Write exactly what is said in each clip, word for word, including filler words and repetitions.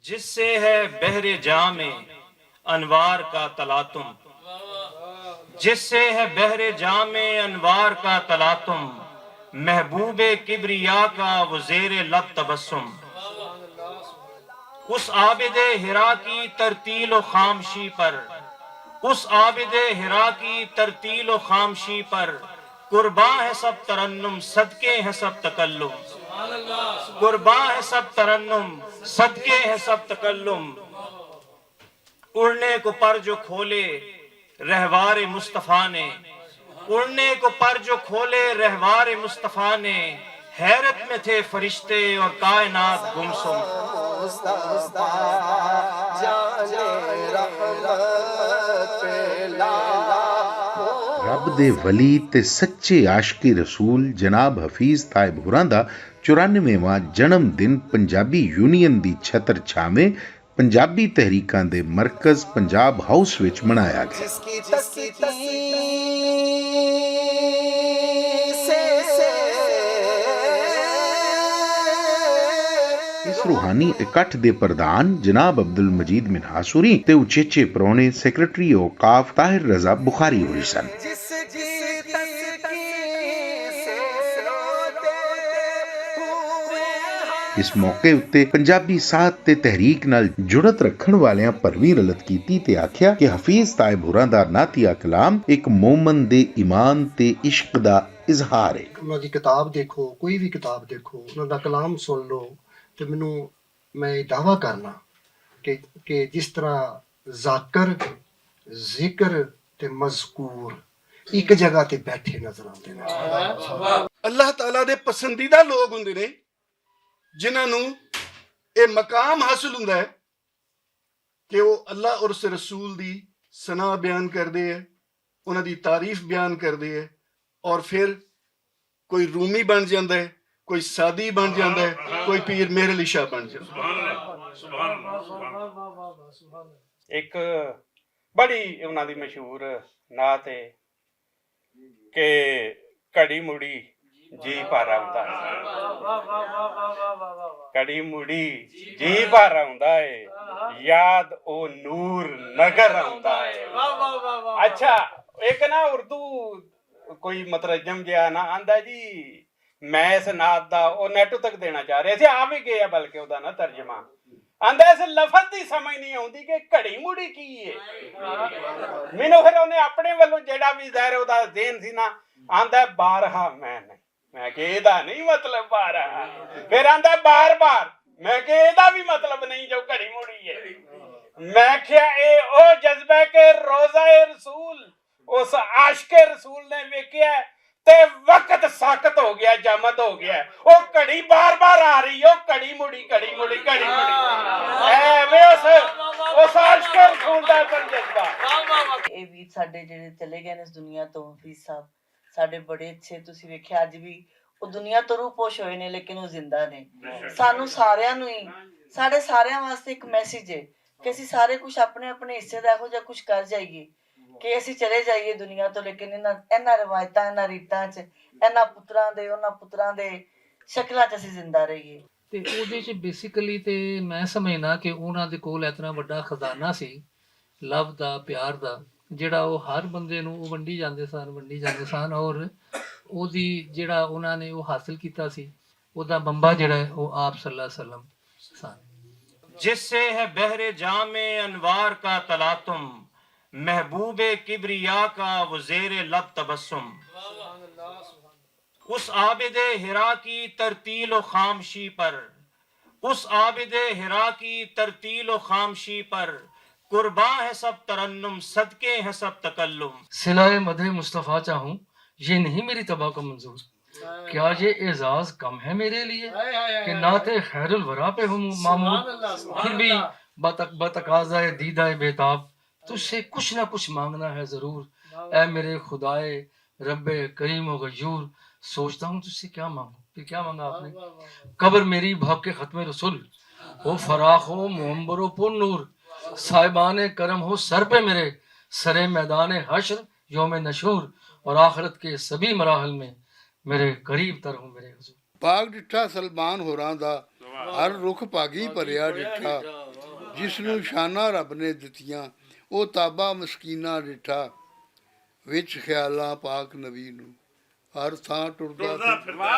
جس سے ہے بحر جام انوار کا تلاطم، جس سے ہے بحر جام انوار کا تلاطم، محبوب کبریا کا وہ زیر لب تبسم۔ اس عابد حرا کی ترتیل و خامشی پر، اس عابد حرا کی ترتیل و خامشی پر قرباں ہے سب ترنم، صدقے ہیں سب تکلم۔ قرباں ہے سب ترنم، صدقے ہیں سب تکلم۔ اڑنے کو پر جو کھولے رہوار مصطفیٰ نے، اڑنے کو پر جو کھولے رہوار مصطفیٰ نے، حیرت میں تھے فرشتے اور کائنات گمسم۔ رب دے ولی تے سچے عاشق رسول جناب حفیظ طائب ہوراں دا چورانوے واں جنم دن پنجابی یونین دی چھتر چھاویں پنجابی تحریکاں دے مرکز پنجاب ہاؤس وچ منایا گیا۔ اس روحانی اکٹھ دے پردھان جناب عبدالمجید منہاسوری تے اچیچے پرونے سیکرٹری اوقاف طاہر رضا بخاری ہوئی سن۔ اس موقع اتے پنجابی ساتھ تے تحریک نال جڑت رکھن والیاں پرویں رلت کیتی تے آکھیا کہ حفیظ طائب ہوراں دا نعتیہ کلام ایک مومن دے ایمان تے عشق دا اظہار ہے۔ انہاں دی کتاب دیکھو، کوئی وی کتاب دیکھو، انہاں دا کلام سن لو، تے مینوں، میں یہ دعویٰ کرنا کہ، کہ جس طرح ذاکر، ذکر تے مذکور ایک جگہ تے بیٹھے نظر آتے ہیں۔ اللہ تعالیٰ دے پسندیدہ لوگ ہوندے نے، جنہاں نوں یہ مقام حاصل ہوندا ہے کہ وہ اللہ اور اس رسول دی ثنا بیان کردے ہیں، انہاں دی تعریف بیان کردے ہیں، اور پھر کوئی رومی بن جاندا ہے، کوئی سعدی بن جاندا ہے، کوئی پیر مہر علی شاہ بن جاندا ہے۔ ایک بڑی انہاں دی مشہور نعت ہے کہ گھڑی مڑی جی پر آوندا ہے، گھڑی مڑی جی پر آوندا ہے، یاد او نور نگر آوندا ہے۔ اچھا، ایک نا اردو کوئی مترجم جہا نا آندا جی، میں اس نعت دا او نیٹو تک دینا چاہ رہے سی، آ بھی گیا بلکہ او دا نا ترجمہ۔ آندا اس لفظ دی سمجھ نہیں آوندی کہ گھڑی مڑی کی ہے۔ مینوں پھر اونے اپنے ولوں جیڑا بھی ظاہر او دا ذہن سی نا، آندا ہے بارہا میں نہیں۔ میں کہ اے دا نہیں مطلب بارہا۔ پھر آندا ہے بار بار۔ میں کہ اے دا بھی مطلب نہیں جو گھڑی مڑی ہے۔ میں کہیا اے او جذبہ ہے کہ روضہ رسول اس عاشق رسول نے ویکھیا تے وقت ساکت ہو گیا، جامد ہو گیا۔ او گھڑی بار بار آ رہی، او گھڑی مڑی، گھڑی مڑی، گھڑی مڑی۔ اے وے اس، اس عاشق رسول دا اصل جذبہ۔ اے وی ساڈے جڑے چلے گئے نے اس دنیا تو، حفیظ صاحب، ساڈے بڑے اچھے، تسی ویکھیا اج وی او دنیا تو روح پوش ہوئے نے، لیکن او زندہ نے۔ سانوں ساریاں نوں ہی، ساڈے ساریاں واسطے ایک میسج ہے کہ اسی سارے کچھ اپنے اپنے حصے دا ایہو جہا کچھ کر جائیے کہ اسی چلے جائیے دنیا تو، لیکن انہاں، انہاں روایتاں، انہاں ریتاں چ، انہاں پتراں دے، انہاں پتراں دے شکلاں چ اسی زندہ رہیے۔ تے اوہدے چ بیسیکلی تے میں سمجھنا کہ انہاں دے کول اتنا وڈا خزانہ سی، لو دا، پیار دا، جڑا او ہر بندے نوں او ونڈی جاندے سن، ونڈی جاندے سن، اور اوہدی جڑا انہاں نے او حاصل کیتا سی، اوہدا منبع جڑا ہے او آپ صلی اللہ علیہ وسلم سن۔ جس سے ہے بحر جام انوار کا تلاطم، محبوب کبریا کا وہ زیر لب تبسم۔ اس عابد حرا کی ترتیل و خامشی پر، اس عابد حرا کی ترتیل و خامشی پر قرباں ہے سب ترنم، صدقے ہیں سب تکلم۔ صلہ مدح مصطفیٰ چاہوں، یہ نہیں میری طبع کو منظور۔ کیا یہ اعزاز کم ہے میرے لیے کہ نعت خیر الورا پہ ہوں معمور؟ پھر بھی بتق-، بتقاضۂ دیدہ بہتاب، تجھ سے کچھ نہ کچھ مانگنا ہے ضرور۔ اے میرے خدائے رب کریم و غیور، سوچتا ہوں تجھ سے کیا مانگوں؟ پھر کیا مانگا آپ نے؟ قبر میری بھاگ کے ختم رسول ہو، فراخ ہو، معمر و پر نور، صاحبان کرم ہو سر پہ میرے، سرے میدان حشر، یوم نشور اور آخرت کے سبھی مراحل میں میرے قریب تر ہوں میرے حضور۔ پاک ڈٹھا سلمان ہوراں دا، ہر رخ پاگی پریا ڈٹھا۔ جس نوں شاناں رب نے دتیاں، او تابا مسکیناں ڈٹھا۔ وچ خیالاں پاک نبی نوں ہر تھاں ٹردا پھردا۔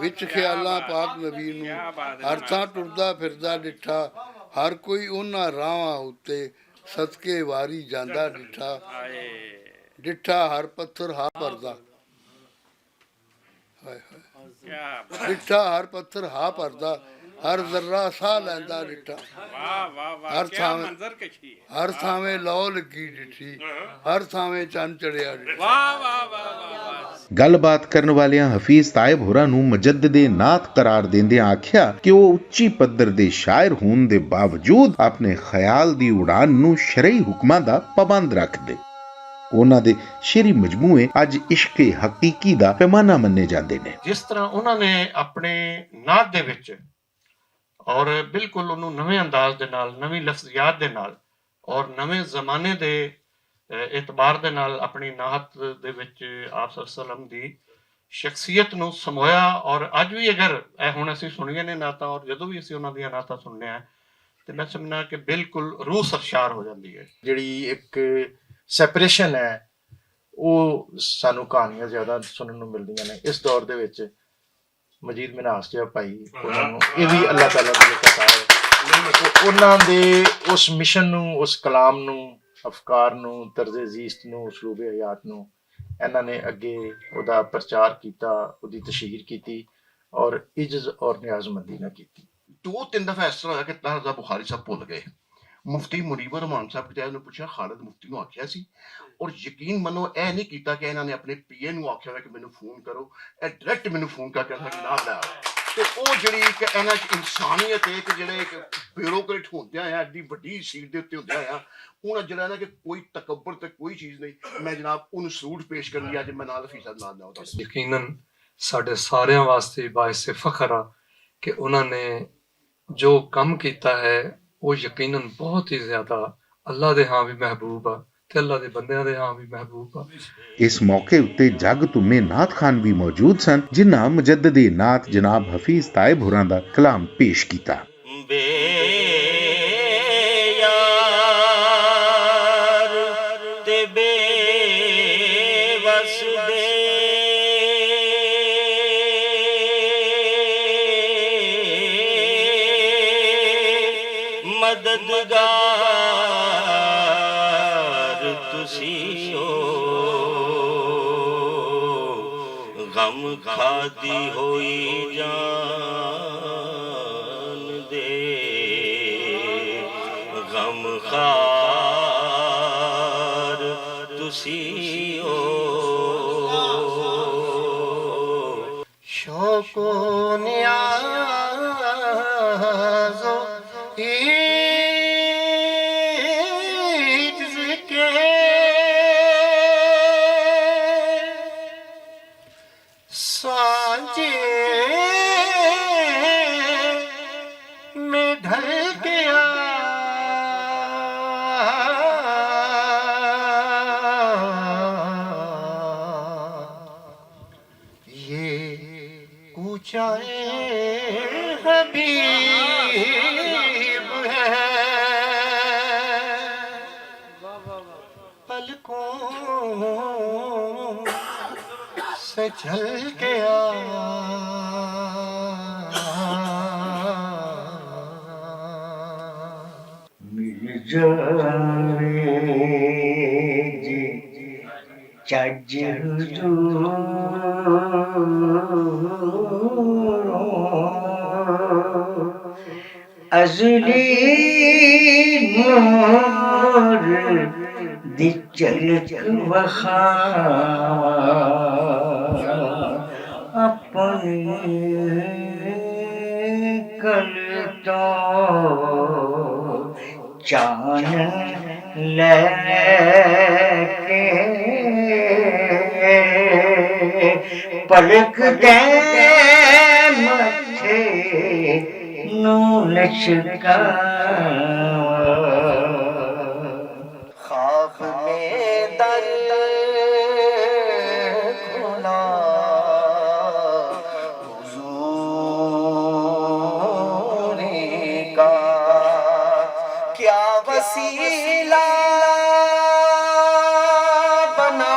وچ خیالاں پاک نبی نوں ہر تھاں ٹردا پھردا ڈٹھا۔ ہر کوئی انہاں راہواں اُتے صدقے واری جاندا ڈٹھا۔ ڈٹھا ہر پتھر ہا پردا۔ ہائے ہائے۔ ڈٹھا ہر پتھر ہا پردا، ہر ذرہ ساہ لیندا ڈٹھا۔ ہر تھاویں، ہر تھاویں لو لگی ڈٹھی، ہر تھاویں چن چڑھیا ڈٹھا۔ گل بات کرن والیاں حفیظ طائب ہوراں نوں مجدد نعت قرار دیندیاں آکھیا کہ او اچی پدر دے شاعر ہون دے باوجود اپنے خیال دی اڑان نوں شرعی حکماں دا پابند رکھ دے۔ انہاں دے شعری مجموعے اج عشق حقیقی دا پیمانہ مننے جاندے نے۔ جس طرح انہاں نے اپنے نعت دے وچ اور بالکل انہوں نویں انداز دے نال، نویں لفظیات دے نال اور نویں زمانے دے، اے، اعتبار دے نال اپنی نعت دے وچ آپ صلی اللہ علیہ وسلم دی شخصیت نوں سمویا۔ اور اج وی اگر اے ہن اسی سنیے نے نعتاں اور جدوں وی اسی انہاں دیاں نعتاں سننے آں تے میں سمجھنا کہ بالکل روح سرشار ہو جاندی ہے۔ جڑی ایک سیپریشن ہے، او سانوں کہانیاں زیادہ سنن نوں ملدیاں نے اس دور دے وچ۔ مجید مناس جیہا بھائی، انہاں نوں اے وی اللہ تعالیٰ دی ایک عطا ہے۔ تے انہاں دے اس مشن نوں، اس کلام نوں، افکار نوں، طرز زیست نوں، اسلوب حیات نوں انہاں نے اگے اوہدا پرچار کیتا، اوہدی تشہیر کیتی اور عجز اور نیاز مندی نہ کیتی۔ دو تین دفعہ اس طرح ہویا کہ طاہر بخاری صاحب بھول گئے۔ مفتی منیب الرحمان صاحب کتے نے پوچھا، خالد مفتی نوں آکھیا سی، اور یقین منو، اے نہیں کیتا کہ انہاں نے اپنے پی اے نوں آکھیا ہوئے کہ مینوں فون کرو، اے ڈائریکٹ مینوں فون کر کے انہاں کی نام لے آؤ۔ تے او جڑی کہ انہاں چ انسانیت ہے کہ جڑے ایک بیوروکریٹ ہوندے آیا، ایڈی وڈی سیٹ دے اُتے ہوندے آیا، انہاں جڑا نا کہ کوئی تکبر تے کوئی چیز نہیں۔ میں جناب انہوں سلوٹ پیش کرن دی اج میں نال حفیظ صاحب نال نہ ہوتا۔ یقیناً ساڈے ساریاں واسطے باعث فخر آ کہ انہاں نے جو کم کیتا ہے، وہ یقیناً بہت ہی زیادہ اللہ دے ہاں بھی محبوب آ تے اللہ دے بندیاں دے ہاں بھی محبوب آ۔ اس موقع اُتے جگ تمے نعت خوان بھی موجود سن، جنہاں مجدد نعت جناب حفیظ طائب ہوراں دا کلام پیش کیتا۔ بے یار تے بے وس دے مددگار تسی ہو، غم کھادی ہوئی جان دے غم خار تسی ہو۔ شوق و نیاز و عجز کے سانجے میں ڈھل گیا۔ یہ کوچہ حبیب ہے، پلکوں سے جھل گیا۔ مل جاوے جی چج حضور، ازلی نور دی چلک وخا اپنی کل تو چانن لے کے پلک دے متھے نوں لچکاواں۔ خواب میں در کھلا حضور۔ وسیلہ بنا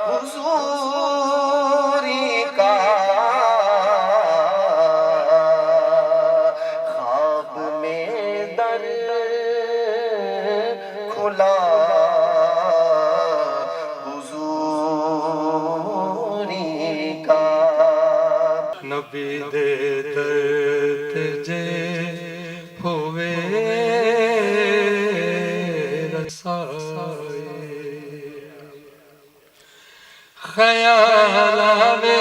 حضوری کا، خواب میں در کھلا حضوری کا۔ نبی دے در تے جے ہووے رسائی، خیال آوے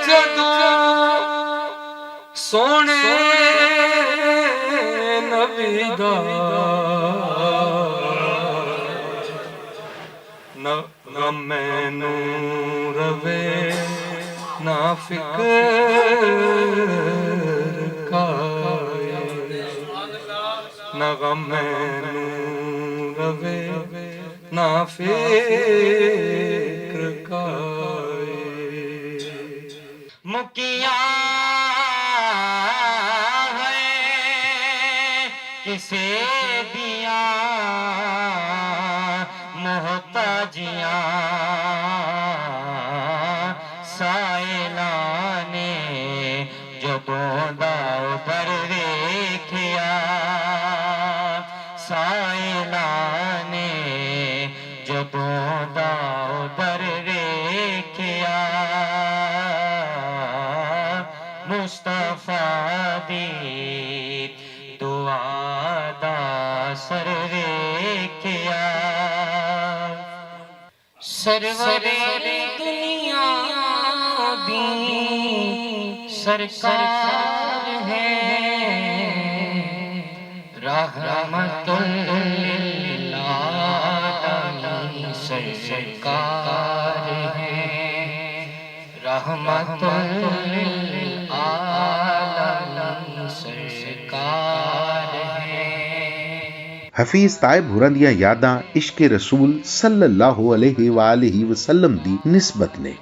جدوں سونے نبی دا۔ نہ غم مینوں روے، نہ فکر کائے۔ نہ غم مینوں روے، نہ فکر کائے۔ مکیاں ہوئے کسے دیاں محتاجیاں، سائلاں نے جدوں دا ادھر ویکھیا، سائلاں نے جدوں دا ادھر ویکھیا، مصطفیٰ دی دعا دا اثر ویکھیا۔ سرور دنیا دی سرکار ہے، رحمت للعالمین سرکار ہے، رحمت للعالمین سرکار ہے۔ حفیظ تائب ہوراں دیاں یاداں عشق رسول صلی اللہ علیہ وآلہ وسلم دی نسبت نے۔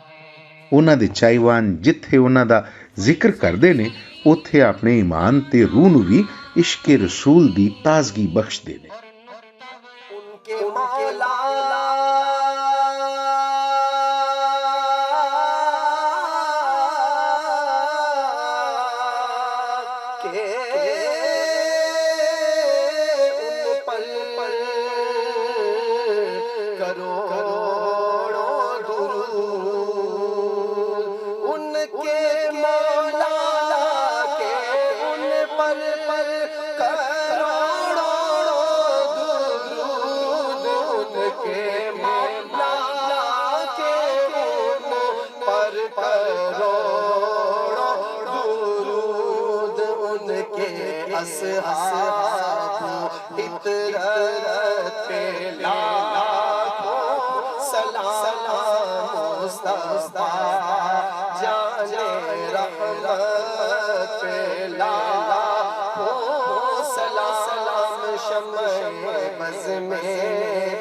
انہاں دے چائیوان جتھے انہاں دا ذکر کردے نے، اوتھے اپنے ایمان تے روح نوں وی عشق رسول دی تازگی بخشدے نے۔ ان کے مولا کے ان پر کروڑوں درود، ان کے مولا کے ان پر کروڑوں درود، ان کے مولا کے ان پر کروڑوں درود، ان کے اصحاب و عطرت پہ لاکھوں سلام، مصطفیٰ جان رحمت پہ لاکھوں سلام، شمع بز میں